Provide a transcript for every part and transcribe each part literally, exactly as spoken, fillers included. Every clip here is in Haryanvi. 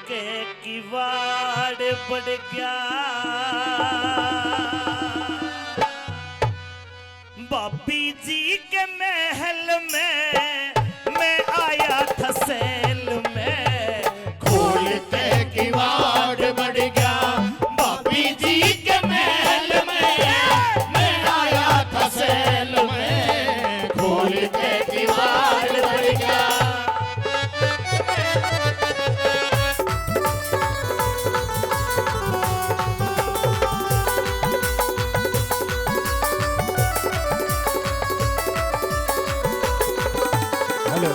के किवाड़ बढ़ गया। भाभी जी के महल में मैं आया था सैल में, खोल के किवाड़ बढ़ गया। भाभी जी के महल में मैं आया था सैल में, खोल के किवाड़ बढ़ गया। हेलो।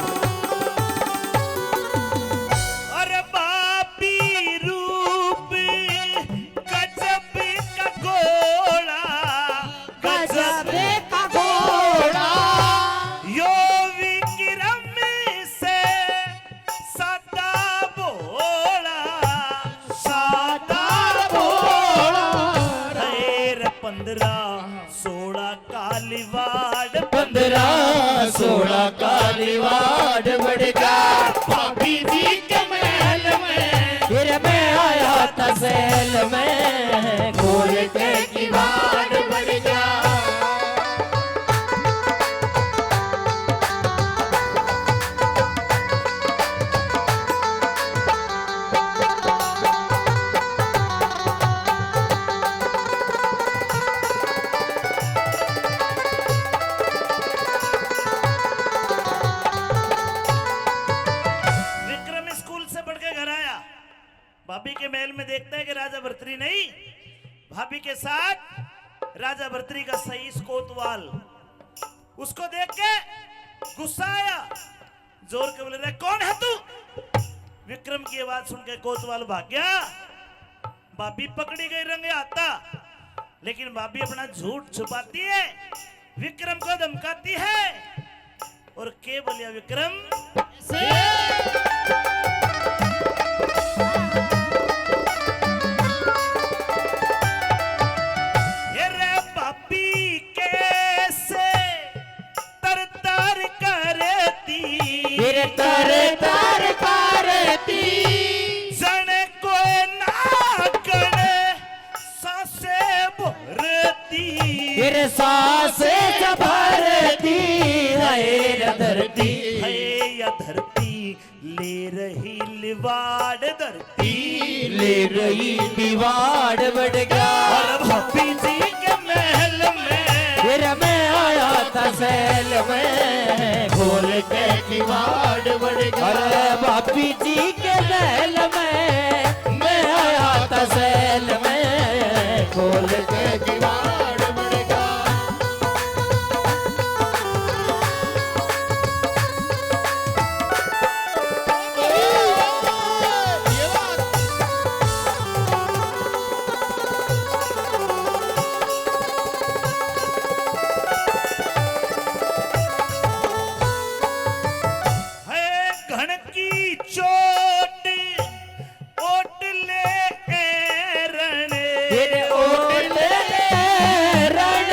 अरे भाभी रूप गजब का घोड़ा, गजब का घोड़ा। यो विक्रम से सादा भोला, सादा भोला। है रे पन्द्रह सोलह कालीवाड़, पन्द्रह सोलह कालीवाड़ बढ़ गया। भाभी जी के महल में फिर मैं आया था सैल में, खोल के किवाड़ बढ़ गया। विक्रम स्कूल से पढ़ के घर आया, भाभी के महल में देखता है कि राजा भर्तरी नहीं, भाभी के साथ राजा भर्तरी का सईस कोतवाल। उसको देख के गुस्सा आया, जोर के बोले, "रे, कौन है तू?" विक्रम की आवाज सुन के कोतवाल भाग गया। भाभी पकड़ी गई रंगे हाथा, लेकिन भाभी अपना झूठ छुपाती है, विक्रम को धमकाती है। और के बोलिया विक्रम? से ये रे भाभी कैसे तर तर करती, फिर तर तर करती। जने कोई नागण सांसे भरती, फिर सांसे भरती। है या धरती, है या धरती, ले रही लिवाड़ धरती, ले रही लिवाड़ बढ़ गया। और भाभी जी के महल में फिर मैं आया था सैल में, खोल के किवाड़ बढ़ गया। अरे भाभी जी के महल में मैं आया था सैल में, खोल के किवाड़ बढ़ गया। है घण की चोट ओट ले एरण, फिर ओट ले एरण।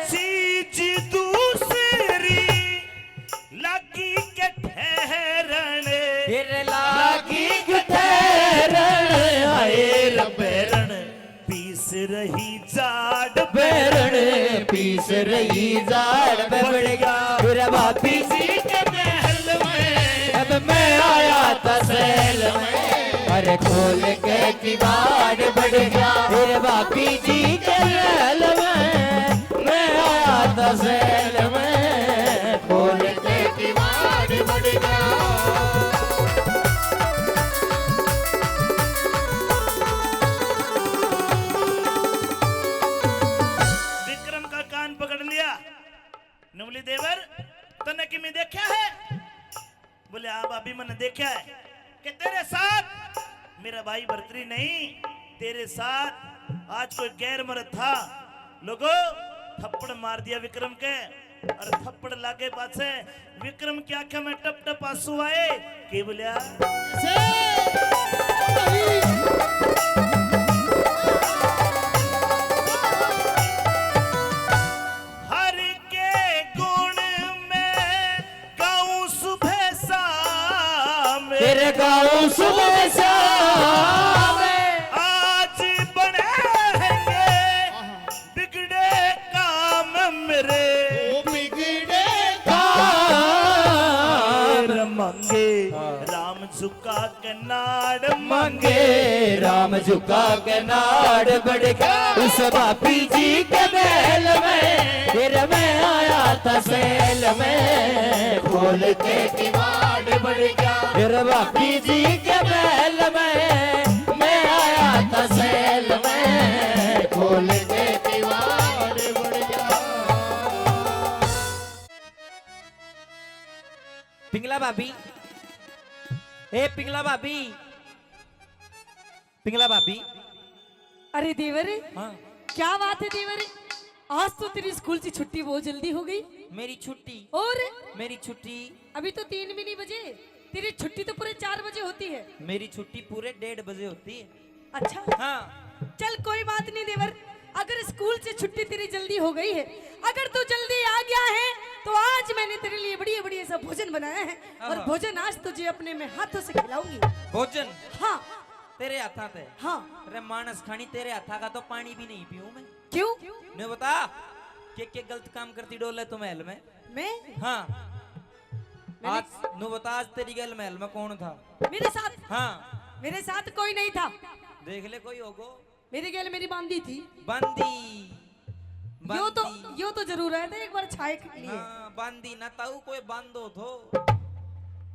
चीज दूसरी लागी के ठहरण, फिर लागी के ठहरण। हाय रे बैरण, पीस रही जाड़ बैरण, पीस रही जाड़ बढ़ गया। फिर भाभी जी के महल में अब मैं आया था सैल में, अरे खोल के किवाड़ बढ़ गया। फिर भाभी जी के महल में मैं आया था सैल में, खोल के किवाड़ बढ़ गया। विक्रम का कान पकड़ लिया। नवली देवर, तन्ने किमे देखा है? बोले, हाँ भाभी, मैंने देखा है कि तेरे साथ मेरा भाई भरतरी नहीं, तेरे साथ आज कोई गैर मर्द था। लोगो, थप्पड़ मार दिया विक्रम के, और थप्पड़ लागे पाछे विक्रम की आंखें में टप टप आंसू आए। के बोलिया? हर के गुण में गाऊं सुबह शाम, तेरे गाऊं सुबह शाम। आज बने हैं बिगड़े काम मेरे। ओ बिगड़े काम। मांगे राम झुका के नाड़ मांगे। मांगे राम झुका के नाड़ बढ़ गया। उस भाभी जी के महल में फिर मैं आया था सेल में, खोल के किवाड़ बढ़ गया। फिर भाभी जी के महल में मैं आया था सेल में, खोल के किवाड़ बढ़ गया। पिंगला भाभी, ए पिंगला भाभी, पिंगला भाभी। अरे देवर, हाँ। क्या बात है देवर, आज तो तेरी स्कूल से छुट्टी बहुत जल्दी हो गई। मेरी छुट्टी? और? मेरी छुट्टी। अभी तो तीन भी नहीं बजे, तेरी छुट्टी तो पूरे चार बजे होती है। मेरी छुट्टी पूरे डेढ़ बजे होती है। अच्छा। हाँ। चल कोई बात नहीं देवर, अगर स्कूल से छुट्टी तेरी जल्दी हो गई है, अगर तू जल्दी आ गया है, तो आज मैंने तेरे लिए बढ़िया बढ़िया सा भोजन बनाया है। और आहा। भोजन आज तुझे अपने मैं हाथों से खिलाऊंगी। भोजन? हाँ। तेरे हाथा ते? हाँ। अरे मानस खानी, तेरे हाथा का तो पानी भी नहीं पीऊं मैं। क्यों? ने बता, के के गलत काम करती डोले तू महल में? मैं? हाँ। मैंने आज नु बता, आज तेरी गैल महल में कौन था? मेरे साथ? हाँ। मेरे साथ कोई नहीं था। देख ले, कोई होगो। मेरी गैल मेरी बांदी थी। बांदी। यो तो, बांदी। यो तो जरूर आया था एक बार छाए के लिए। हाँ, बांदी ना ताऊ, कोई बांदो थो।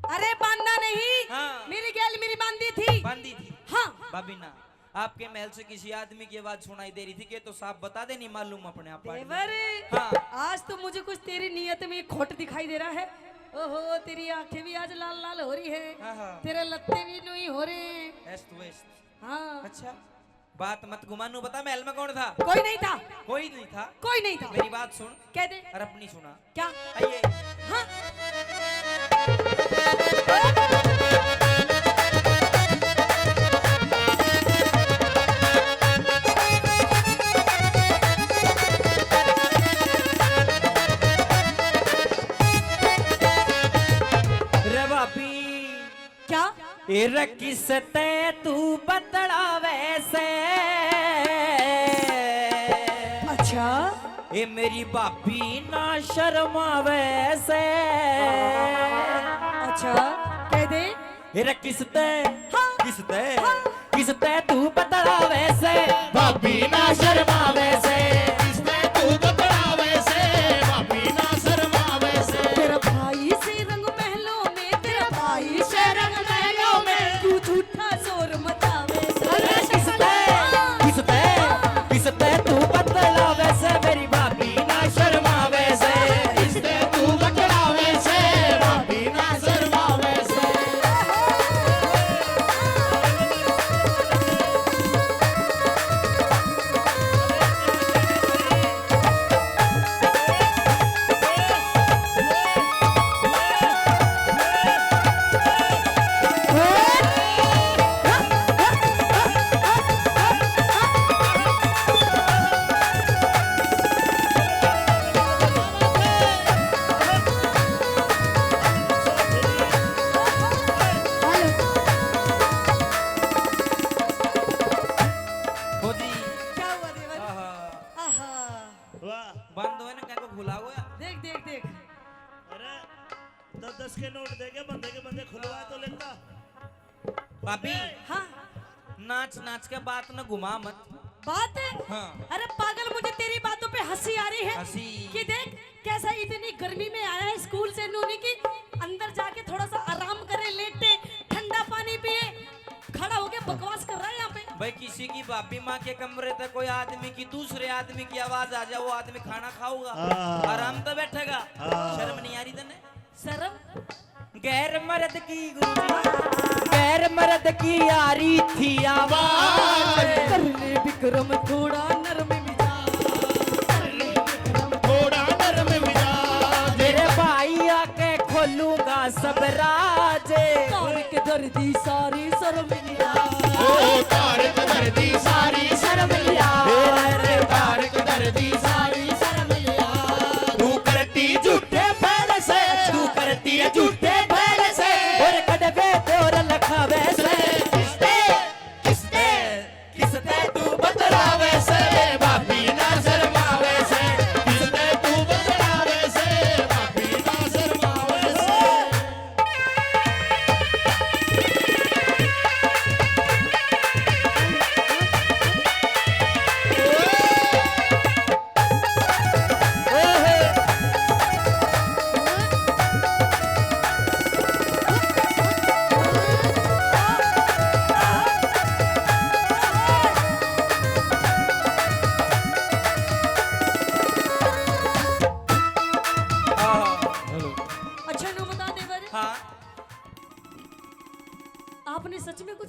अरे बांदा नहीं। हाँ। मेरी गैल मेरी बांदी थी। बांदी थी। हाँ। भाभी ना, आपके महल से किसी आदमी की आवाज सुनाई दे रही थी, के तो साफ बता दे, नहीं मालूम अपने आप बारे में। देवर, हाँ। आज तो मुझे कुछ तेरी नीयत में खोट दिखाई दे रहा है। ओहो, तेरी आंखें भी आज लाल लाल हो रही है, हाँ, हाँ। तेरे लत्ते भी न्यू ही हो रहे हैं। एस्त वेस्त। हाँ। अच्छा, बात मत घुमा, नु बता, महल में कौन था? कोई नहीं था। कोई नहीं था? कोई नहीं था। मेरी बात सुन। कह दे। और अपनी सुना। क्या? आइए। हाँ। रे भाभी। क्या? ए रे किस तै तू बतलावे से? अच्छा। ए मेरी भाभी ना शर्मावे से। अच्छा, कह दे। ए रे किस तै, हाँ। किस तै, हाँ। किस तै तू बतलावे से? भाभी ना शर्मावे से। किस तै तू बतलावे से? भाभी ना शर्मावे से। तेरा भाई से रंग महलों में, तेरा भाई से रंग महलों में, क्यों झूठा शोर मचावे से? अरे किस तै, किस तै, किस तै तू बतलावे से? मेरी भाभी ना शर्मावे से। किस तै तू बतलावे से? भाभी ना शर्मावे से। हो जी। क्या हुआ देवर? आहा। आहा। वाह। बंद होए ना, क्या को खुला हुआ? देख, देख, देख। अरे, दस दस के नोट दे के बंदे के बंदे खुलवा तो लेता। भाभी, हाँ। नाच नाच के बात न घुमा मत। बात? हाँ। अरे पागल, मुझे तेरी बातों पे हंसी आ रही है। हंसी। कि देख, कैसा इतनी गर्मी में आया है स्कूल से, नूनी की अंदर जाके थोड़ा सा आराम करे, लेटे, ठंडा पानी पिए, खड़ा होके बकवास कर रहा है यहाँ पे। भाई, किसी की भाभी माँ के कमरे तक कोई आदमी की, दूसरे आदमी की आवाज आ जाए, वो आदमी खाना खाऊगा? हाँ। आराम तो बैठेगा? हाँ। शर्म नहीं आ रही तन्ने? शर्म? गैर मर्द की गूंजी, गैर मर्द की आ रही थी आवाज। कर ले विक्रम थोड़ा नरम मिजाज, कर ले विक्रम थोड़ा नरम मिजाज। मेरे भाई आके खोलूंगा सब राज। तारक दर्दी सारी शर्म लिया। ओ तारक दर्दी सारी शर्म लिया। ए रे तारक दर्दी सारी शर्म लिया। तू करती झूठे फैल से, तू करती है झूठे फैल से। और कदबे ते और लखावे से।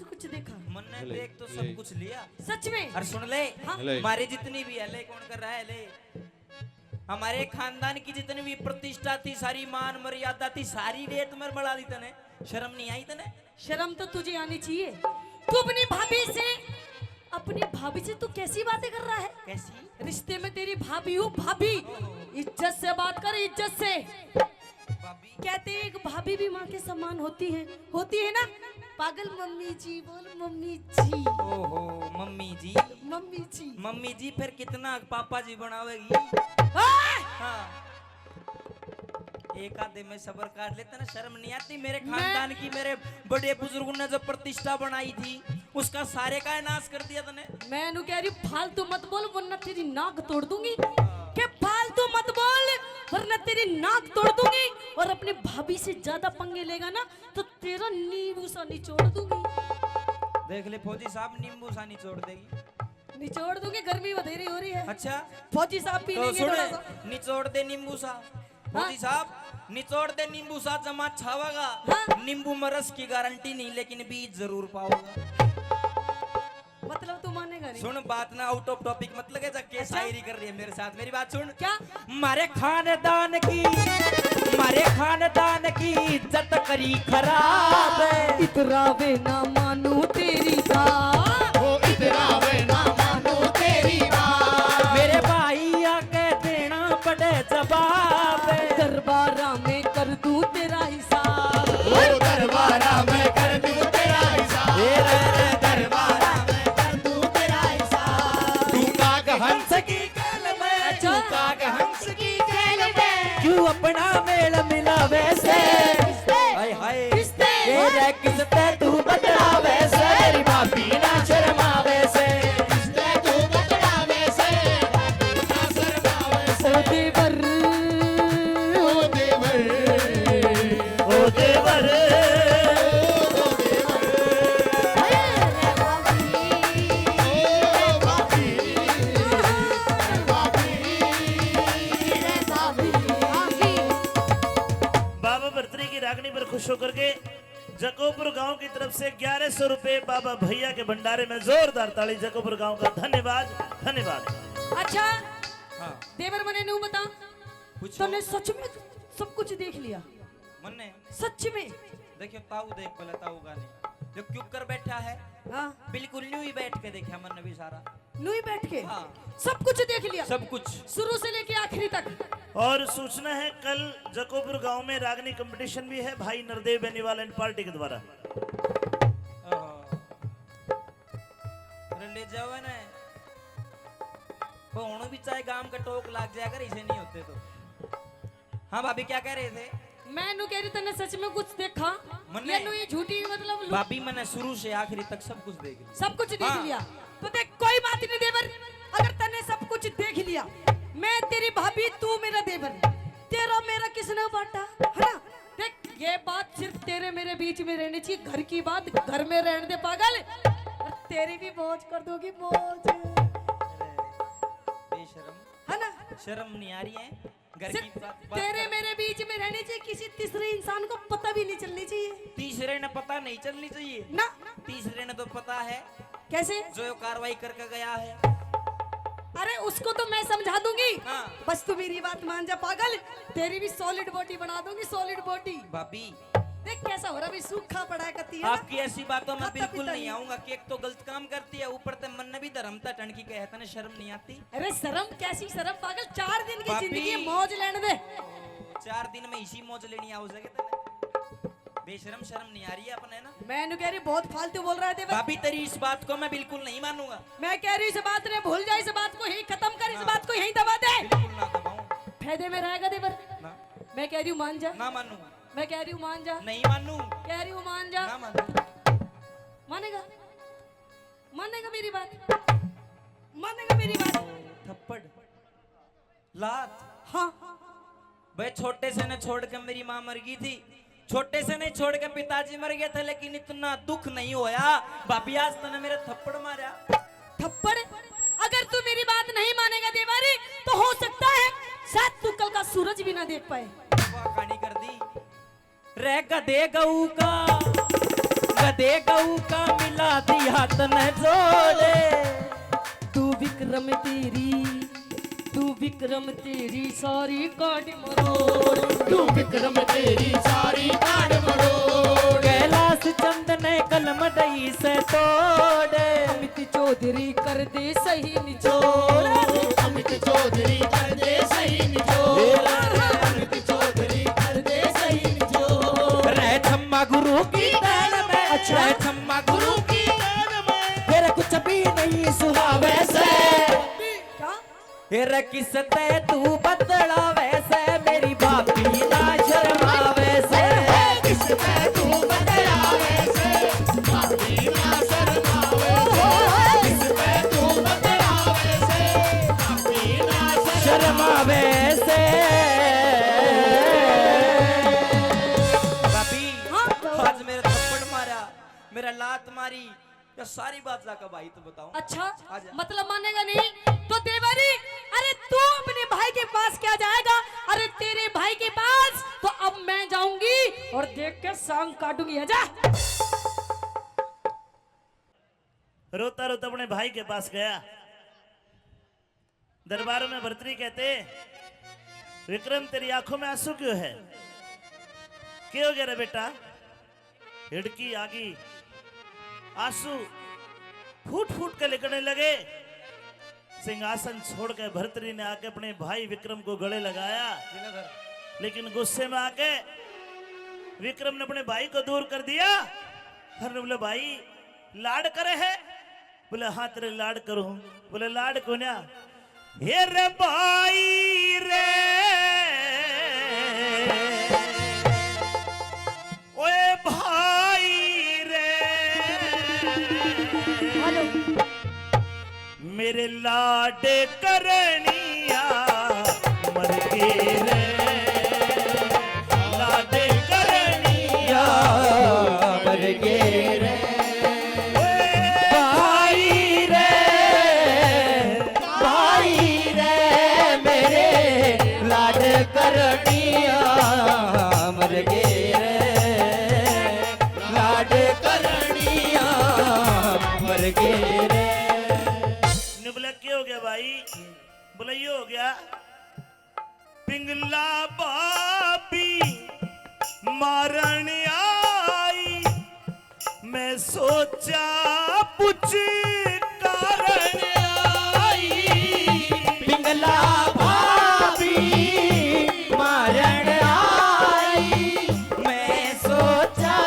कुछ देखा? मन्ने ले, देख तो ले। सब कुछ लिया। सच में? और सुन ले, हाँ। ले। हमारे जितनी भी है, ले, कौन कर रहा है, ले। हमारे खानदान की जितनी भी प्रतिष्ठा थी, सारी मान मर्यादा थी, सारी रेत में मिला दी तने। शर्म नहीं आई तने? शर्म तो तुझे आनी चाहिए। तू अपनी भाभी से, अपनी भाभी से तू कैसी बातें कर रहा है? कैसी? रिश्ते में तेरी भाभी हूँ, भाभी। इज्जत से बात कर, इज्जत से। भाभी। कहते हैं, एक भाभी भी माँ के समान होती है, होती है ना? पागल, मम्मी जी बोल, मम्मी जी। ओहो, मम्मी जी। मम्मी जी। मम्मी जी फिर कितना पापा जी बनावेगी? ओए! हाँ। एक आधे में सब्र काट लेते ना, शर्म नहीं आती? मेरे मैं खानदान की, मेरे बड़े बुजुर्गों ने जो प्रतिष्ठा बनाई थी, उसका सारे का नाश कर दिया तने। मैं नु कह रही, फालतू मत बोल, वरना तेरी नाक तोड़ दूंगी। के फालतू मत बोल, वरना तेरी नाक तोड़ दूंगी। और अपनी भाभी से ज्यादा पंगे लेगा ना, तो तेरा नींबू सा निचोड़ दूंगी। देख ले फौजी साहब, नींबू सा निचोड़ देगी। निचोड़ दूंगी, गर्मी बथेरी हो रही है। अच्छा। फौजी साहब पी तो लेंगे सुन, थोड़ा सा। निचोड़ दे नींबू सा। हाँ। फौजी साहब, निचोड़ दे नींबू सा, जमा छावेगा। हाँ। नींबू में रस की गारंटी नहीं, लेकिन बीज जरूर पाओगा। मतलब तू मानेगा नहीं? सुन, बात ना out of topic मत लगे, जा के अच्छा। शायरी कर रही है मेरे साथ। मेरी बात सुन। क्या? मारे खानदान की, मारे खानदान की इज्जत करी खराब। इतरावे ना मानू तेरी बात। ओ इतरावे ना मानू तेरी बात। मेरे भाई आके देना पड़े जवाब। दरबारा में कर दूं तेरा हिसाब। ओ दरबारा में कर दूं तेरा हिसाब। ए रे रे। दरबारा में कर दूं तेरा हिसाब। तू काग हंस की खेल में, अच्छा। तू काग हंस की खेल में। क्यों अपना मेल मिलावे से? किससे? हाय हाय। किससे? तेरे किसते तू बतलावे से? तेरी भाभी ना शर्मावे से। किसते तू बतलावे से? भाभी ना शर्मावे से। ओ देवर। ओ देवर। ओ देवर। ओ देवर। बाबा भरतरी की रागनी पर खुश होकर के जकोपुर गांव की तरफ से ग्यारह सौ रुपए बाबा भैया के भंडारे में। जोरदार ताली जकोपुर गांव का। धन्यवाद, धन्यवाद। अच्छा, हाँ। देवर मने नू बता, पूछो। तन्ने सच में सब कुछ देख लिया? मन्ने? सच में? देखियो, ताऊ देख पहले, ताऊ का नहीं। जो क्यों कर बैठा है? हाँ। बिल्कुल न्यू ही बैठ के देखा मन्ने भी सारा। न्यू ही बैठ के? हाँ। सब कुछ देख लिया? सब कुछ। शुरू से लेके आखिरी तक। और सूचना है, कल जकोपुर गांव में रागनी कंपटीशन भी है भाई नरदेव बेनीवाल एंड पार्टी के द्वारा। ओहो। अरे ले जाओ ना। वो होनो भी चाहे गांव का टोक लाग जाए अगर इसे नहीं होते तो। हाँ भाभी, क्या कह रहे थे? मैं नू कह रही, तन्ने सच में कुछ देखा? मन्ने? या नू ये झूठी, मतलब, लु- भाभी, मैंने शुरू से आखिरी तक सब कुछ देख लिया। सब कुछ देख हाँ। लिया? तो देख, कोई बात नहीं देवर, अगर तन्ने सब कुछ देख लिया, मैं तेरी भाभी, तू मेरा देवर, तेरा मेरा किसने बांटा, है ना? देख, ये बात सिर्फ तेरे मेरे बीच में रहनी चाहिए, घर की बात घर में रहने दे पागल, और तेरी भी मौज कर दूंगी, मौज। अरे, बेशरम। है ना? शर्म नहीं आ रही है? घर से-, की बात, बात तेरे कर। मेरे बीच में रहनी चाहिए, किसी तीसरे इंसान को पता भी नहीं चलनी चाहिए। तीसरे ने पता नहीं चलनी चाहिए। ना। तीसरे ने तो पता है। कैसे? जो यो कार्रवाई करके गया है। अरे, उसको तो मैं समझा दूंगी। हाँ। बस तू मेरी बात मान जा पागल, तेरी भी solid body बना दूंगी, solid body। भाभी। देख कैसा हो रहा, अभी सूखा पड़ा है कत्ती, है ना? आपकी ऐसी बातों में खाता बिल्कुल पीता नहीं नहीं। आऊंगा। कि एक तो गलत काम करती है, ऊपर ते मन ने भी धर्म ता टन की कहे, तने शर्म नहीं आती? अरे शर्म कैसी शर्म पागल, चार दिन की भाभी। जिंदगी है, मौज लेने दे। ओ, चार दिन में इसी मौज लेनी आओ सके तने। बेशरम, शर्म नहीं आ रही है अपने ना? मैं नु कह रही बहुत फालतू बोल रहा है देवर। भाभी, तेरी इस बात को मैं बिल्कुल नहीं मानूंगा। मैं कह रही इस बात ने भूल जा, इस बात को ही खत्म कर, इस ना। बात को यहीं दबा दे। बिल्कुल ना दबाऊं। फायदे में रहेगा देवर। ना। मैं कह रही हूँ मान जा। ना मानूंगा। मैं कह रही हूँ मान जा। नहीं मानू। कह रही हूँ मान जा। ना मानू। मानेगा? मानेगा मेरी बात? मानेगा मेरी बात? थप्पड़, लात। हाँ। भाई, छोटे से ने छोड़ के मेरी माँ मर गई थी, छोटे से नहीं छोड़ के पिताजी मर गए थे, लेकिन इतना दुख नहीं होया भाभी, आज तने मेरे थप्पड़ मारा। थप्पड़? अगर तू मेरी बात नहीं मानेगा देवारी, तो हो सकता है शायद तू कल का सूरज भी ना देख पाए। वाह, कहानी कर दी। रे गधे गऊ का, कदे गऊ का मिला दिया तने जोड़े। तू विक्रम तेरी, तू विक्रम तेरी सारी काट मरोड़। तू विक्रम तेरी सारी काट मरोड़। कैलाश चंद ने कलम दई से तोड़। अमित चौधरी कर दे सही निचोड़। अमित चौधरी कर दे सही निचोड़। अमित चौधरी कर दे सही निचोड़। रे छम्मा गुरु की देन में, अच्छा। रे छम्मा गुरु की देन में, फिर कुछ भी नहीं सुहावे से। क्या? तेरा किस ते तू बतलावे से, मेरी भाभी ना शर्मावे से। किस ते तू बतलावे से, भाभी ना शर्मावे से। किस ते तू बतलावे से, भाभी ना शर्मावे से। भाभी, हाँ, तो आज मेरे थप्पड़ मारा, मेरा लात मारी, या सारी बात जाकर भाई तो बताओ। अच्छा, आजा। मतलब मानेगा नहीं तो देवरी, अरे तू अपने भाई के पास क्या जाएगा? अरे तेरे भाई के पास तो अब मैं जाऊंगी और देख के सांग काटूंगी। आजा। रोता रोता अपने भाई के पास गया। दरबार में भरतरी कहते, "विक्रम, तेरी आंखों में आंसू क्यों है? क्या हो गया रे बेटा?" हिड़की आगी, आंसू फूट फूट के निकलने लगे। सिंहासन छोड़ के भरतरी ने आके अपने भाई विक्रम को गले लगाया, लेकिन गुस्से में आके विक्रम ने अपने भाई को दूर कर दिया। फिर बोले, "भाई, लाड करे है?" बोले, "हाँ, तेरे लाड करूं।" बोले, "लाड कोन्या?" "हे रे भाई रे, ओए भाई रे।" हेलो। मेरे लाड करनिया मर गए रे, लाड करनिया मर गए रे। भाई रे, भाई रे, मेरे लाड करनिया मर गए रे, लाड करनिया मर गए रे। न्यू बोला, "क्या हो गया भाई?" बोला, "ये हो गया, पिंगला भाभी मारण आई, मैं सोचा कुछ कारण आई।" पिंगला भाभी मारण आई, मैं सोचा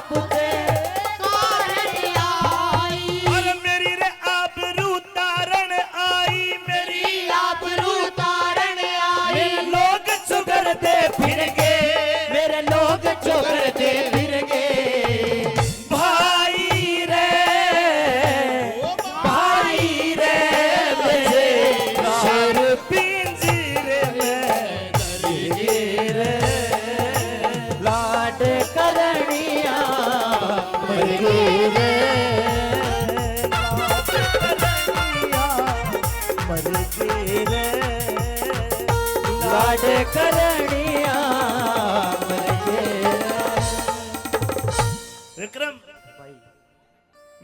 कुछ कारण आई। और मेरी रे आबरू तारण आई, मेरी आबरू तारण आई। मेरे लोग चुगरते फिर गए, मेरे लोग चुगरते फिर गए। भाई रे, भाई रे, मुझे शर पिंजरे में धर के रे। लाड करनिया मर गई रे, लाड करनिया मर गई रे, लाड करनिया मर गई रे। विक्रम भाई,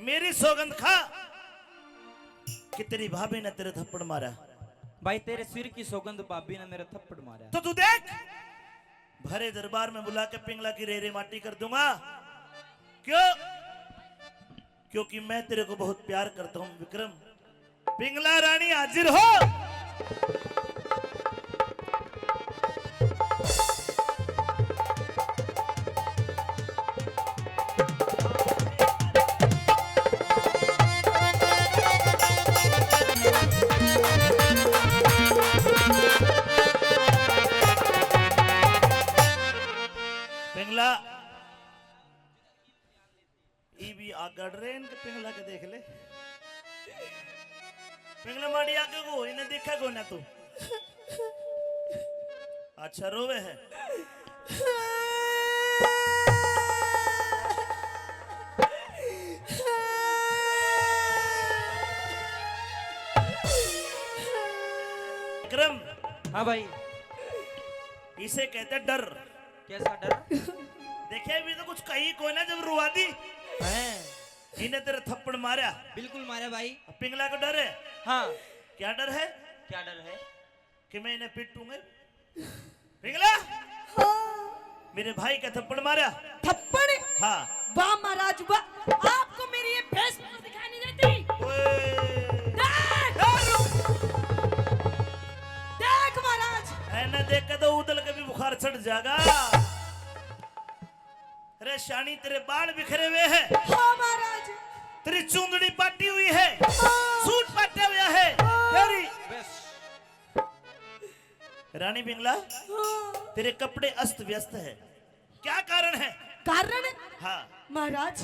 मेरी सौगंध खा कि तेरी भाभी ने तेरे थप्पड़ मारा। भाई, तेरे सिर की सौगंध, भाभी ने मेरे थप्पड़ मारा। तो तू देख, भरे दरबार में बुला के पिंगला की रे रे माटी कर दूंगा। क्यों? क्योंकि मैं तेरे को बहुत प्यार करता हूं विक्रम। पिंगला रानी हाजिर हो। पिंगला, ई भी आगड़ रहे, इनके पिंगला के देख ले। पिंगला माड़ी आगे को इन्हें देखा को ना तू। अच्छा, रोवे है। विक्रम। हाँ भाई। इसे कहते डर। कैसा डर? देखे, अभी तो कुछ कही कोई ना, जब रुआ दी। हैं? इन्हें तेरे थप्पड़ मारा? बिल्कुल मारा भाई। पिंगला को डर है? हाँ। क्या डर है? क्या डर है? कि मैं इन्हें पीटूंगा। पिंगला, हाँ। मेरे भाई का थप्पड़ मारा। थप्पड़? हाँ। वाह महाराज वाह, आपको मेरी ये भेष दिखाई नहीं देती। ओए। देख! ए, रुक। देख महाराज। ऐ ना देख के तो उदल के भी बुखार चढ़ जाएगा। रे शानी, तेरे बाल बिखरे हुए हैं। हाँ महाराज। तेरी चूंदड़ी पाटी हुई है। हाँ। सूट पाटा हुआ है। हाँ। तेरी बस। रानी पिंगला, हाँ। तेरे कपड़े अस्त व्यस्त है, क्या कारण है? कारण? हाँ। महाराज,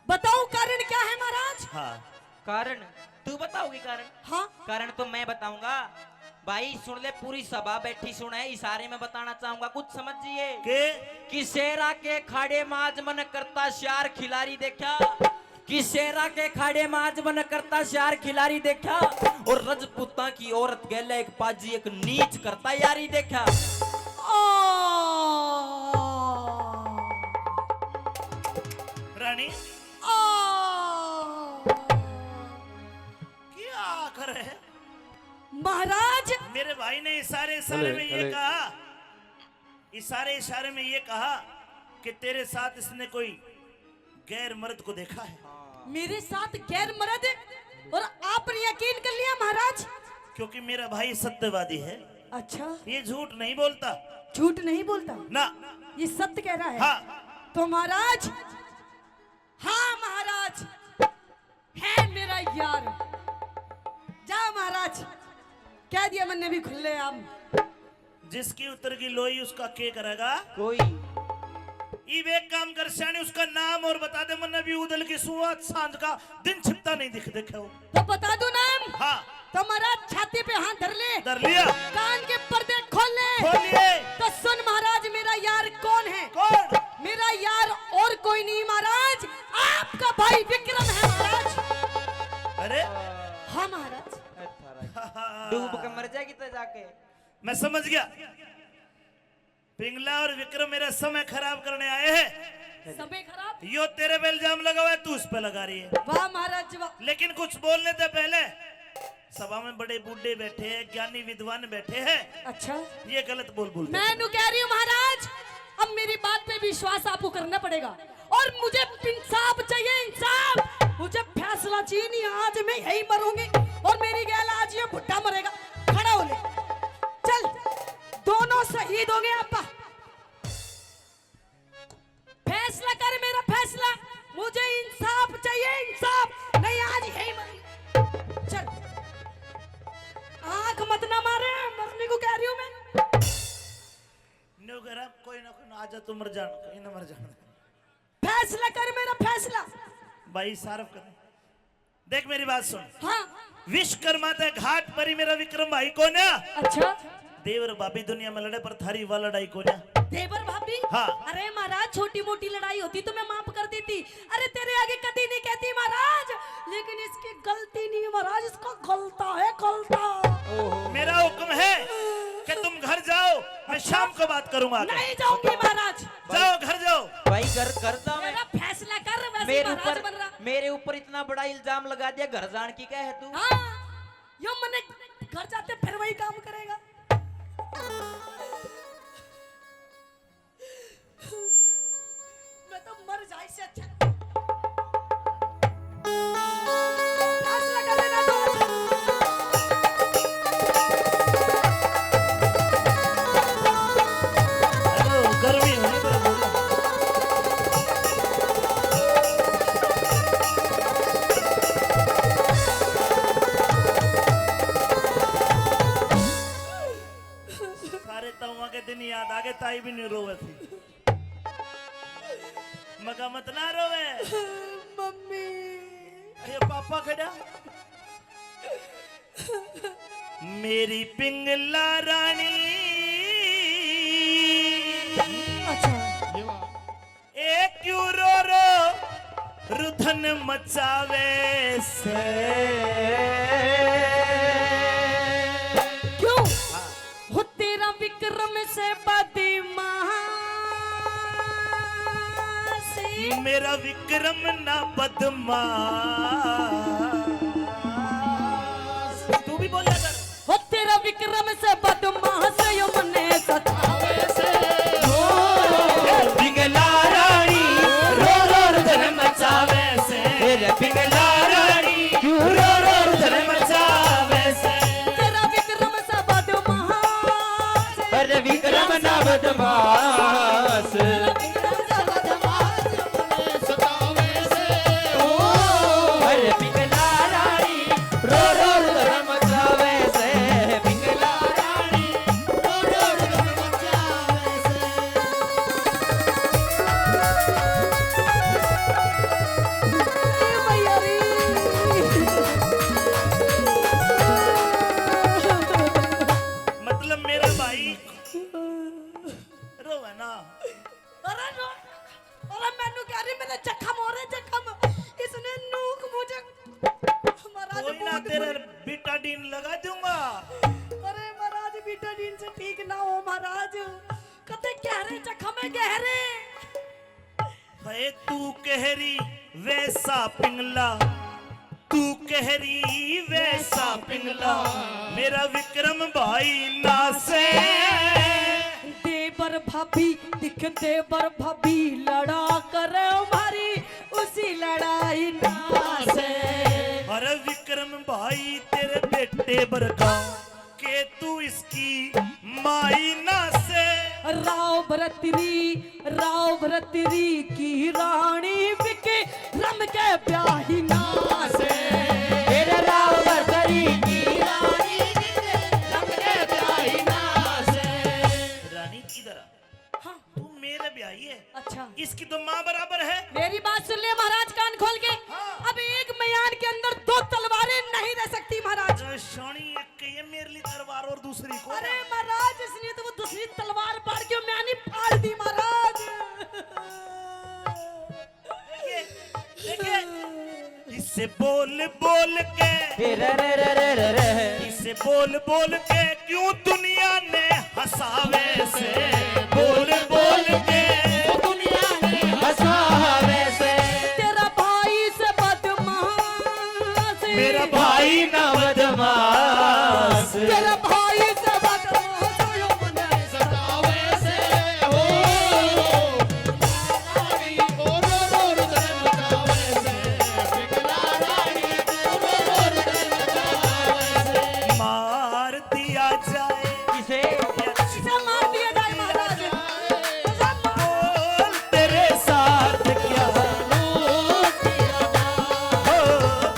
बताऊं कारण क्या है महाराज? हाँ। कारण? तू बताओगी कारण? हाँ। कारण तो मैं बताऊंगा। भाई सुन ले, पूरी सभा बैठी सुने, इशारे में बताना चाहूंगा, कुछ समझिए। के? कि शेरा के खाड़े में आज मन करता श्यार खिलाड़ी देखा। कि शेरा के खाड़े में आज मन करता श्यार खिलाड़ी देखा, और रजपूतां की औरत गैले एक पाजी एक नीच करता यारी देखा। आ। रानी, आ। क्या करे? महाराज। मेरे भाई ने इशारे इशारे अरे, में ये अरे। कहा, इशारे इशारे में ये कहा कि तेरे साथ इसने कोई गैर मर्द को देखा है। मेरे साथ गैर मर्द? और आपने यकीन कर लिया महाराज? क्योंकि मेरा भाई सत्यवादी है। अच्छा। ये झूठ नहीं बोलता। झूठ नहीं बोलता? ना। ये सत्य कह रहा है? हाँ। तो महाराज, हाँ महाराज, है मेरा यार। जा महाराज, कह दिया मैंने भी खुलेआम। जिसकी उतर की लोई उसका के करेगा? कोई। इब एक काम कर स्याणी, उसका नाम और बता दे, मन्ने भी उदल की शुरुआत सांझ का दिन छिपता नहीं दिख देखे हो। तो बता दूं नाम? हाँ। तो महाराज छाती पे हाथ धर ले। धर लिया। कान के पर्दे खोल ले। खोल लिए। तो सुन महाराज, मेरा यार कौन है? कौन? मेरा यार और कोई नहीं महाराज, आपका भाई विक्रम है महाराज। अरे? हाँ महाराज। डूब के मर जाएगी तो जाके। मैं समझ गया। पिंगला और विक्रम मेरा समय खराब करने आए हैं। समय खराब? यो तेरे पे इल्जाम लगा हुआ है, तू उस पे लगा रही है। वाह महाराज वाह। लेकिन कुछ बोलने से पहले, सभा में बड़े बूढ़े बैठे हैं, ज्ञानी विद्वान बैठे हैं। अच्छा। ये गलत बोल बोलते मैं हैं। नु कह रही हूँ महाराज, अब मेरी बात पे विश्वास आपको करना पड़ेगा। और मुझे इंसाफ चाहिए, इंसाफ। मुझे फैसला चाहिए, नहीं आज मैं यही मरूंगी। और मेरी गैल आज ये बुढ़ा मरेगा। खड़ा हो ले, चल, दोनों शहीद हो गए आपा। फैसला कर मेरा फैसला, मुझे इंसाफ चाहिए, इंसाफ, नहीं आज यही मरूंगी। चल, आंख मत ना मारे, मरने को कह रही हूं मैं। न्यू करा, कोई ना कोई ना, आजा तू मर जान, कहीं ना मर जान। फैसला कर मेरा फैसला। भाई सारफ कर। देख मेरी बात सुन। हाँ। विश्वकर्मा ते घाट परी मेरा विक्रम भाई कोन्या। अच्छा। देवर भाभी दुनिया में लड़े पर थारी वा लड़ाई कोन्या। देवर भाभी? हाँ। अरे महाराज, छोटी मोटी लड़ाई होती तो मैं माफ कर देती। अरे तेरे आगे कभी नहीं कहती महाराज, लेकिन इसकी गलती नहीं है महाराज, इसका गलता है, गलता। मेरा हुक्म है कि तुम घर जाओ, मैं शाम को बात करूंगा आके। नहीं जाऊंगी महाराज। जाओ, घर जाओ। भाई, घर, घर जाओ। मेरा फैसला कर, वैसे मेरे महाराज ऊपर, बन रहा। मेरे ऊपर इतना बड़ा इल्जाम लगा दिया, घर जान की कह है तू? हाँ, यो मने घर जाते फिर वही काम करेगा। मैं तो मर जाए से अच्छा। फैसला कर लेना तो। हेलो, गर्मी हो रही है। सारे तवा के दिन याद आ गए, ताई भी नहीं रोवे थी। मगा मत ना रोवे। मम्मी। अरे पापा खड़ा। मेरी पिंगला रानी। अच्छा। ये वाह। ए क्यों रो रो रुधन मचावे से। क्यों? हो तेरा विक्रम से बदमाशी। मेरा विक्रम ना बदमाश। तू भी बोला कर। हो तेरा विक्रम से बदमाश यो मने सतावे से। हो। ए, पिंगला रानी, रो रो रो धर्म मचावे से। तेरे पिंगला रानी, क्यों रो रो रो धर्म मचावे से। तेरा विक्रम से बदमाश। अरे विक्रम ना बदमाश। सतावे से, ओ। अरे पिंगला रानी, रो रो रो धर्म मचावे से, पिंगला रानी, रो रो रो धर्म मचावे से। मतलब मेरा भाई रोवे ना। अरे रो, अरे मैनू कह रही, मेरे जख्म हो रहे, जख्म। इसने नूक मुझे, महाराज, कोई ना, बहुत तेरे बुरी। बीटाडीन लगा दूंगा। अरे महाराज, बीटाडीन से ठीक ना हो महाराज, कते गहरे जख्म है, गहरे। है तू कहरी वैसा पिंगला, तू कहरी वैसा पिंगला, मेरा विक्रम भाई ना से। देवर भाभी दिख, देवर भाभी लड़ा कर मारी उसी लड़ाई ना से। अरे विक्रम भाई, तेरे बेटे बरगा के तू इसकी माई ना से। राव भरतरी, राव भरतरी की रानी विक्रम के ब्याही ना से। तेरे राव भरतरी की रानी विक्रम के ब्याही ना से। रानी किधर आ? हाँ। तू मेरे ब्याही है। अच्छा। इसकी तो माँ बराबर है। मेरी बात सुन ले महाराज, कान खोल के। हाँ। अब एक म्यान के अंदर दो तलवारें नहीं रह सकती महाराज। अरे शानी, एक ये मेरे लिए तलवार और दूसरी को अरे ना। महाराज, इसने तो वो दूसरी तलवार पाड़ के म्यानी फाड़ दी महाराज। देखिए, देखिए, इसे बोल बोल के, रे रे रे रे रे रे। इसे बोल बोल के क्यों दुनिया ने हंसावे से, बोल बोल के दुनिया ने हंसावे से। तेरा भाई से बदमाश, मेरा भाई ना बदमाश। तेरा भाई से बदमाश, यो मने सतावे से, ओ। मार दिया जाए। किसे? किसे मार दिया जाए महाराज? बोल तेरे साथ क्या, ओ,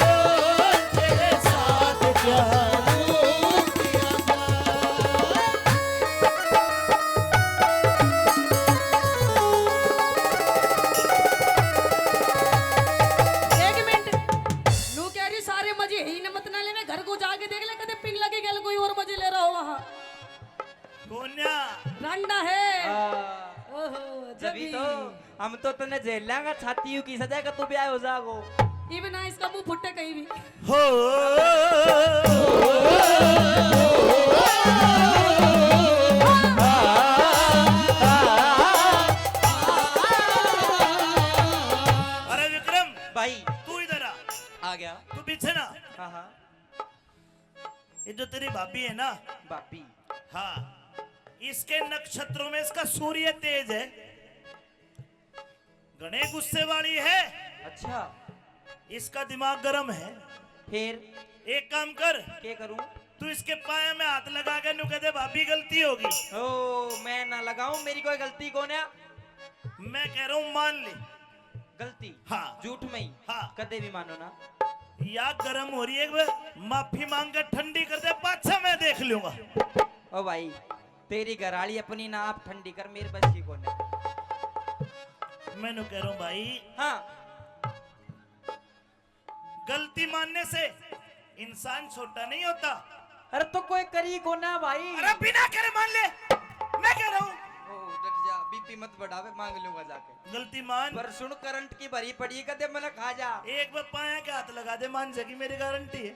बोल तेरे साथ क्या। एक मिनट, नू कह रही सारे मजे ही न मत ना ले, मैं घर को जाके देख ले, कदे पिन लगे गल कोई और मजे ले रहा हो वहाँ। कोन्या। रंडा है। हाँ। ओहो, जब जब ही ही। तो हम तो तने जेल लांगा छाती यू की सजा का तू ब्याह हो जागो। इब ना इसका मुंह फुटे कहीं भी। हो। अरे विक्रम, भाई। तू इधर आ। आ गया। तू पीछे ना। हाँ, हाँ। ये जो तेरी भाभी है ना, भाभी। हाँ, इसके नक्षत्रों में इसका सूर्य तेज है, घने गुस्से वाली है। अच्छा। इसका दिमाग गर्म है। फिर? एक काम कर। क्या करूं? तू इसके पाया में हाथ लगा के नू कह दे, "भाभी, गलती होगी।" ओ, मैं ना लगाऊं, मेरी कोई गलती कौन है? मैं कह रहा हूं, मान ले। गलती? हाँ। झूठ में ही? हाँ। कदे भी मानो ना। या गर्म हो रही है, एक बार माफी मांग के ठंडी कर दे, पाछा मैं देख लूंगा। ओ भाई, तेरी घराली अपनी ना आप ठंडी कर, मेरे बस की कोने। मैं नू कह रहा हूँ भाई। हाँ। गलती मानने से इंसान छोटा नहीं होता। अरे तो कोई करी कोना भाई। अरे बिना करे मान ले। मैं कह रहा हूँ। ओ, डट जा, बीपी मत बढ़ावे, मांग लूंगा जाके। गलती मान। पर सुन, करंट की भरी पड़ी, कदे मने खा जा। एक बार पाया के हाथ लगा दे, मान जाएगी, मेरी गारंटी है।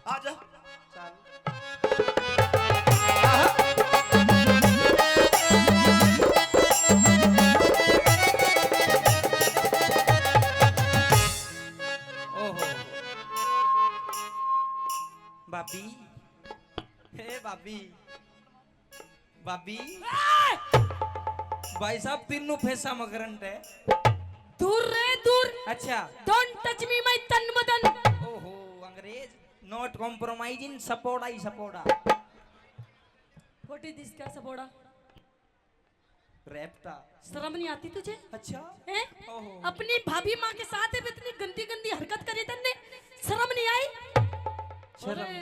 आ जा। चल। भाभी, हे भाभी, भाभी। भाई साहब, तीनों फेसा में करंट है। दूर रहे, दूर। अच्छा। Don't touch me, my तन बदन। ओहो, अंग्रेज, not compromise in सपोड़ा ही सपोड़ा। What is this? क्या सपोड़ा? रेपटा। शर्म नहीं आती तुझे? अच्छा। हैं? ओहो। अपनी भाभी माँ के साथ इतनी गंदी गंदी हरकत करी तन्ने, शर्म नहीं आई? शर्म। अरे।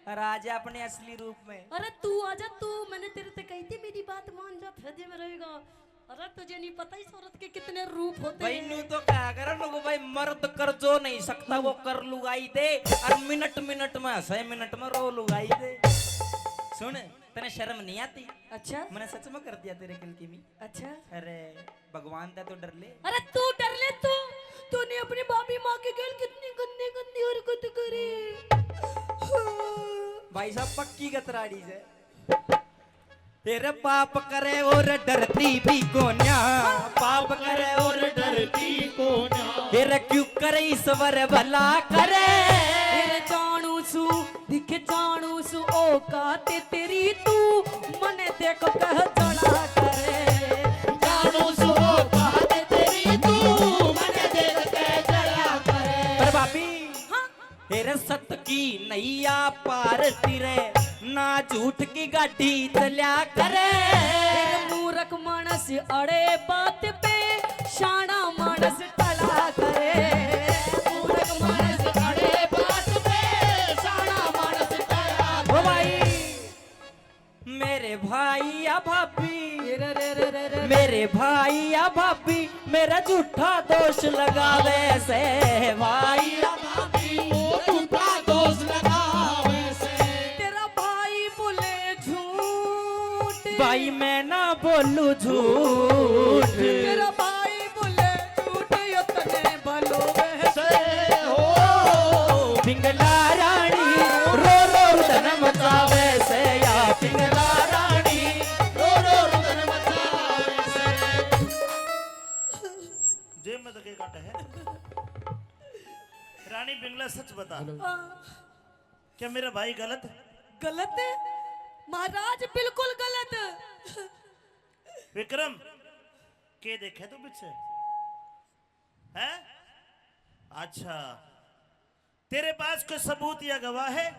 अरे आजा अपने असली रूप में। अरे तू आजा तू, मैंने तेरे से कही थी मेरी बात मान जा, फायदे में रहेगा। अरे तुझे नहीं पता इस औरत के कितने रूप होते हैं। भाई नू तो कहा करे लोग, भाई मर्द कर जो नहीं सकता वो कर लुगाई दे, और मिनट मिनट में हंसे मिनट में रो लुगाई दे। सुन, तने शर्म नहीं आती? अच्छा। मैंने सच में कर दिया तेरे गल की मी। अच्छा। अरे भगवान दा तो डर ले। अरे तू डर ले तू, तूने अपनी भाभी माँ के गल कितनी गंदी गंदी हरकत करी। भाई साहब पक्की गतराड़ी से। तेरे पाप करे और डरती भी कोन्या, पाप करे और डरती कोन्या। तेरे क्यों करे ईश्वर भला करे। तेरे जानू सू दिख जानू सु औकात तेरी, तू मने देख कह जला करे। जानू सु औकात तेरी, तू मने देख कह जला करे। पर भाभी, हाँ। तेरे सत की नैया पार तिरे, ना झूठ की गाड़ी चल्या करे। तेरे मूरख मानस अड़े बात पे, शाना मानस टला करे। मूरख मानस अड़े बात पे, शाना मानस टला करे। ओ भाई, मेरे भाई या भाभी, रे रे रे रे रे। मेरे भाई या भाभी, मेरा झूठा दोष लगावे से भाई या भाभी, झूठा दोष लगावे से। तेरा भाई बोले झूठ, भाई मैं ना बोलू झूठ। तेरा भाई बोले झूठ, यो तने भलो वैसे हो। पिंगला रानी रो रो रुदन मचावे से, या पिंगला रानी रो रो रुदन मचावे से। जेब में तो के काटा है। रानी पिंगला, सच बता, हाँ। क्या मेरा भाई गलत है? गलत है महाराज, बिल्कुल गलत। विक्रम, के देखे तू पीछे? हैं? अच्छा, तेरे पास कोई सबूत या गवाह है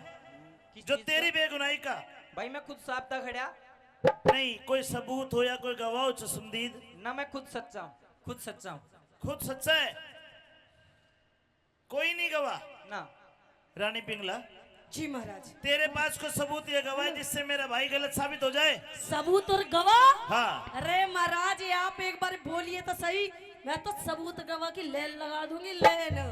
किस जो चीज तेरी का? बेगुनाही का? भाई, मैं खुद साहब था खड़ा। नहीं, कोई सबूत हो या कोई गवाह हो, चश्मदीद? ना, मैं खुद सच्चा हूँ, खुद सच्चा हूँ। खुद सच्चा है, कोई नहीं गवाह? ना। रानी पिंगला, जी महाराज। तेरे पास कोई सबूत या गवाह है जिससे मेरा भाई गलत साबित हो जाए? सबूत और गवाह? हाँ। अरे महाराज, ये आप एक बार बोलिए तो सही, मैं तो सबूत गवाह की लेन लगा दूंगी, लेन।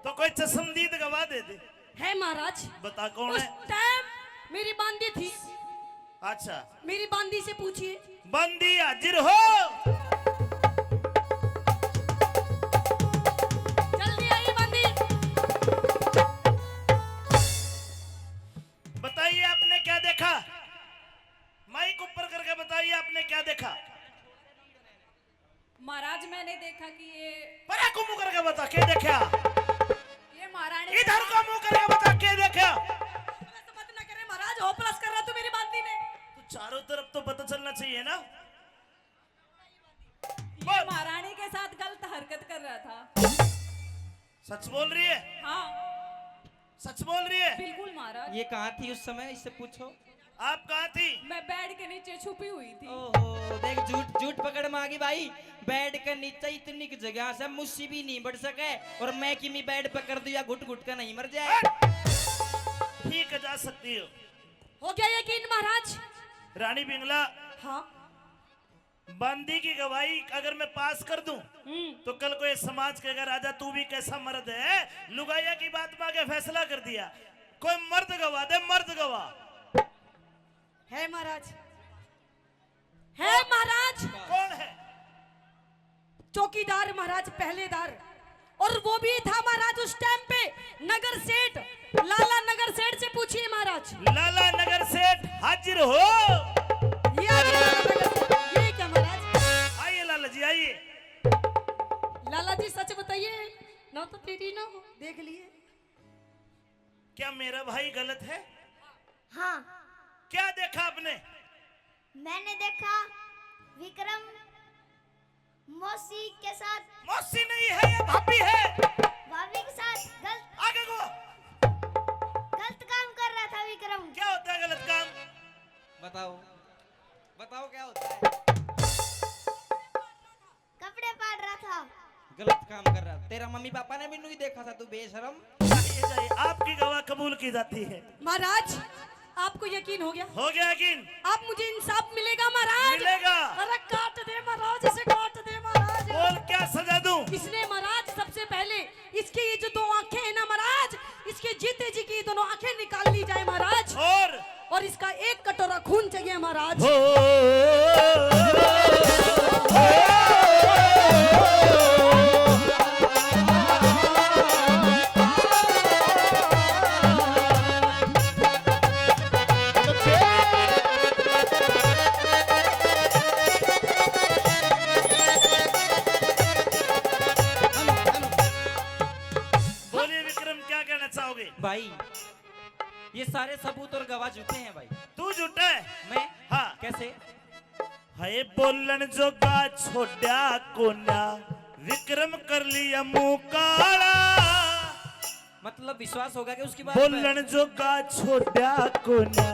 तो कोई चश्मदीद गवाह दे दे। है महाराज। बता कौन उस है? टाइम मेरी बांदी थी। अच्छा। मेरी बांदी से पूछिए। बांदी हाजिर हो। जल्दी आइए बांदी। बताइए आपने क्या देखा? माइक ऊपर करके बताइए आपने क्या देखा? महाराज, मैंने देखा कि ये परा को मुंह करके बता, के देखा? ये महारानी इधर को मुंह करके बता, के देखा? Hopeless मत ना करे महाराज, hopeless कर रहा तू मेरी बांदी ने। तो चारों तरफ तो पता चलना चाहिए ना। ये बोल। महारानी के साथ गलत हरकत कर रहा था। सच बोल रही है? हाँ। सच बोल रही है? बिल्कुल महाराज। ये कहाँ थी उस समय, इससे पूछो। आप कहाँ थी? मैं बेड के नीचे छुपी हुई थी। ओहो, देख, झूठ, झूठ पकड़ में आ गई भाई। बेड के नीचे इतनी की जगह से मुसी भी नहीं बढ़ सके, और मैं किमी बेड पे कर दूं या घुट घुट के नहीं मर जाए। हट! ठीक है, जा सकती हो। हो गया यकीन महाराज? रानी पिंगला। हाँ। बांदी की गवाही अगर मैं पास कर दूं, हम्म। तो कल को ये समाज कहेगा, "राजा, तू भी कैसा मर्द है, लुगाइया की बात में आके फैसला कर दिया।" कोई मर्द गवाह दे, मर्द गवाह। है महाराज, है महाराज। कौन है? चौकीदार महाराज, पहलेदार। और वो भी था महाराज उस टाइम पे नगर सेठ, लाला नगर सेठ से पूछिए महाराज। लाला नगर सेठ हाजिर हो। ये आ गए लाला नगर सेठ। ये क्या महाराज? आइए लाला जी, आइए। लाला जी, सच बताइए, ना तो तेरी ना हो, देख लिए। क्या मेरा भाई गलत है? हाँ। क्या देखा आपने? मैंने देखा विक्रम मौसी के साथ। मौसी नहीं है, ये भाभी है। भाभी के साथ गलत, आगे को। गलत काम कर रहा था विक्रम। क्या होता है गलत काम? बताओ, बताओ क्या होता है? कपड़े फाड़ रहा था। गलत काम कर रहा। तेरा मम्मी पापा ने भी नहीं देखा था, तू बेशरम। जाइए, जाइए, आपकी गवाह कबूल की जाती है। महाराज, आपको यकीन हो गया? हो गया यकीन। आप मुझे इंसाफ मिलेगा महाराज? मिलेगा। अरे काट दे महाराज, इसे काट दे महाराज। बोल, क्या सजा दूं? इसने महाराज सबसे पहले इसकी ये जो दो आंखें हैं ना महाराज, इसके जीते जी की दोनों आंखें निकाल ली जाए महाराज। और? और इसका एक कटोरा खून चाहिए महाराज। हो। बोलिए विक्रम, क्या कहना चाहोगे? भाई, ये सारे सबूत और गवाह झूठे हैं भाई। तू झूठा है? मैं? हाँ। कैसे? हाय बोलन जोगा छोड़ा कोन्या, विक्रम कर लिया मुंह काला। मतलब विश्वास होगा कि उसकी बात पे? बोलन जोगा छोड़ा कोन्या,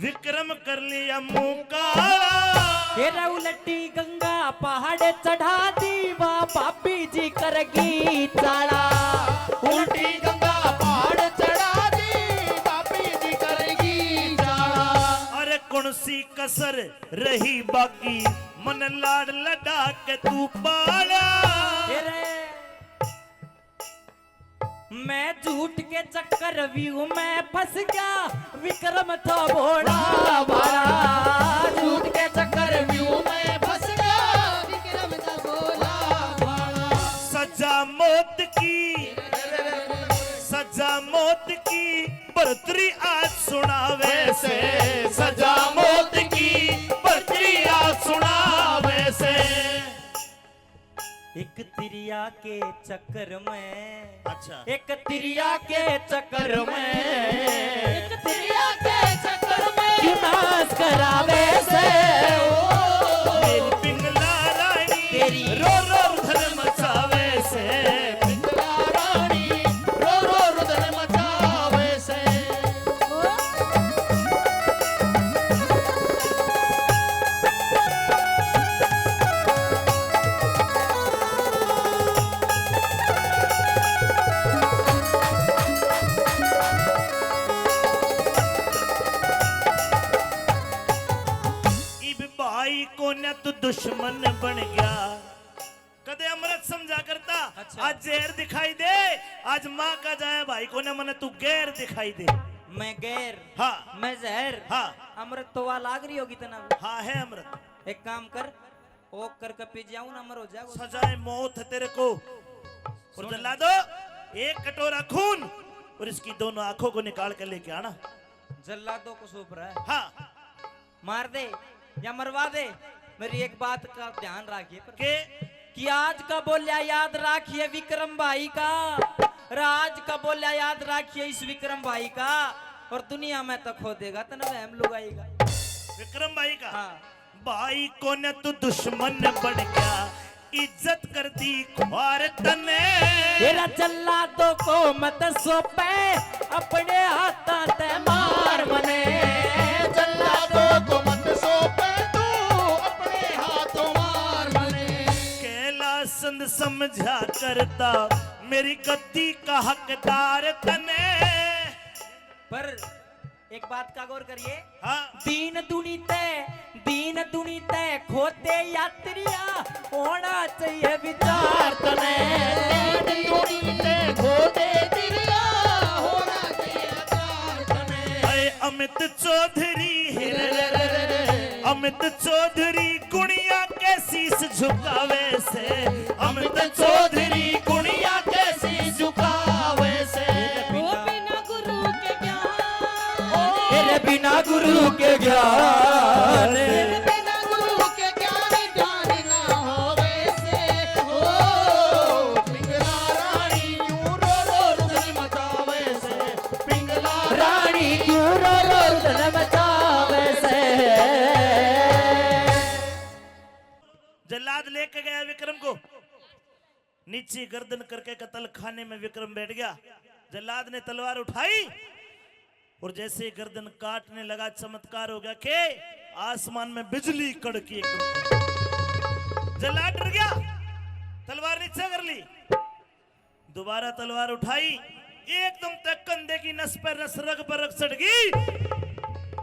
विक्रम कर लिया मुंह काला। तेरा उलटी गंगा पहाड़ चढ़ा दी, वाह भाभी जी करगी चाला। उल्टी गंगा पहाड़ चढ़ा दी, भाभी जी करगी चाला। अरे कौन सी कसर रही बाकी, मन लाड़ लड़ा के तू पाला। तेरे मैं झूठ के चक्रव्यूह में फंस गया, विक्रम था भोला भाला। झूठ के चक्रव्यूह में फंस गया, विक्रम था भोला भाला। सजा मौत की, सजा मौत की बरतरी आज सुनावे से। सजा मौत की बरतरी आज सुनावे से। एक तिरिया के चक्कर में, अच्छा। एक तिरिया के चक्कर में, एक तिरिया के चक्कर में क्यों नाश करावे से? ओ, मेरी पिंगला रानी तेरी रो रो रुदन मचावे से। पिंगला रानी रो रो रुदन मचावे से। इब भाई कोन्या तू दुश्मन बन गया। कदे अमृत समझा करता, अच्छा। आज जहर दिखाई दे, आज माँ का जाया भाई कोन्या, मने तू गैर दिखाई दे। मैं गैर? हाँ। मैं जहर? हाँ। अमृत तो वा लाग रही होगी तना। हाँ, है अमृत। एक काम कर, ओक करके पी जाऊं ना, अमर हो जाएगा। सजाए मौत है तेरे को। और सुन। जल्लादो, एक कटोरा खून और इसकी दोनों आंखों को निकाल के लेके आना। जल्लादो को सूप रहा है। हाँ। मार दे या मरवा दे, मेरी एक बात का ध्यान रखिए पर के? कि आज का बोल्या याद रखिए विक्रम भाई का, और आज का बोल्या याद रखिए इस विक्रम भाई का, और दुनिया में तो खो देगा तने वहम लुगाई का। विक्रम भाई का? हाँ। भाई कोन्या तू दुश्मन बन गया, इज्जत कर दी ख्वार तने। तेरा जल्लादों को मत सौंपे, अपने हाथां ते मार मने। जल्लादों को मत सौंपे तू, अपने हाथों मार मने। कैलाश चंद समझा करता, मेरी गद्दी का हकदार तने। पर एक बात का गौर करिए। हाँ। दीन दुनी ते, दीन दुनी ते खोते यात्रिया, होना चाहिए विचार तने। दीन दुनी ते खोते तिरिया, होना चाहिए विचार तने। अरे अमित चौधरी, अमित चौधरी गुणिया के शीश झुकावे से, अमित चौधरी गुणिया के शीश झुकावे से। ओ बिना गुरु के ज्ञान, तेरे बिना गुरु के ज्ञान, तेरे बिना गुरु के ज्ञान, ज्ञान ना होवे से। ओ पिंगला रानी क्यों रो रो रुदन मचावे से, पिंगला रानी क्यों रो रो रुदन गया विक्रम को, नीचे गर्दन करके कत्ल खाने में विक्रम बैठ गया। जल्लाद ने तलवार उठाई और जैसे ही गर्दन काटने लगा, चमत्कार हो गया कि आसमान में बिजली कड़की एकदम। जल्लाद डर गया, तलवार नीचे कर ली, दोबारा तलवार उठाई, एकदम तक कंधे की नस पर नस, रग पर रग चढ़ गई।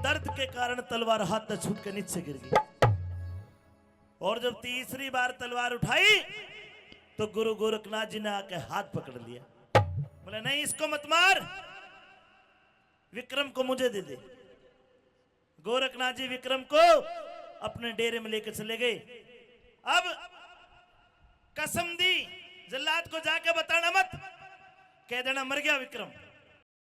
दर्द के कारण तलवार हाथ से छूट के नीचे गिर गई। और जब तीसरी बार तलवार उठाई तो गुरु गोरखनाथ जी ने आके हाथ पकड़ लिया, बोले, "नहीं, इसको मत मार, विक्रम को मुझे दे दे।" गोरखनाथ जी विक्रम को अपने डेरे में लेके चले गए। अब कसम दी, जल्लाद को जाके बताना मत, कह देना मर गया विक्रम।